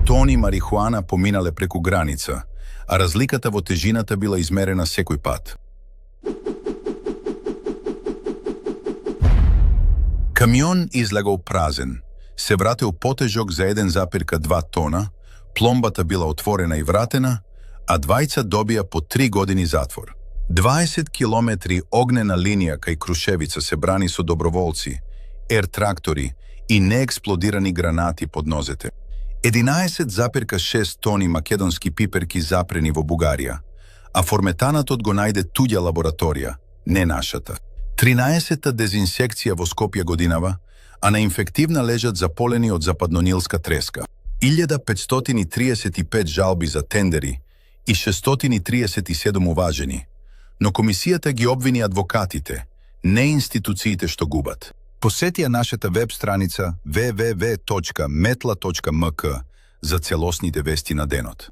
Тони марихуана поминале преку граница, а разликата во тежината била измерена секој пат. Камион излегол празен, се вратил потежок за 1,2 тона, пломбата била отворена и вратена, а двајца добија по 3 години затвор. 20 километри огнена линија кај Крушевица се брани со доброволци, ер-трактори и неексплодирани гранати под нозете. 11,6 тони македонски пиперки запрени во Бугарија, а форметанатот го најде туѓа лабораторија, не нашата. 13-та дезинсекција во Скопје годинава, а на инфективна лежат заполени од западнонилска треска. 1535 жалби за тендери и 637 уважени, но комисијата ги обвини адвокатите, не институциите што губат. Посети ја нашата веб страница www.metla.mk за целосните вести на денот.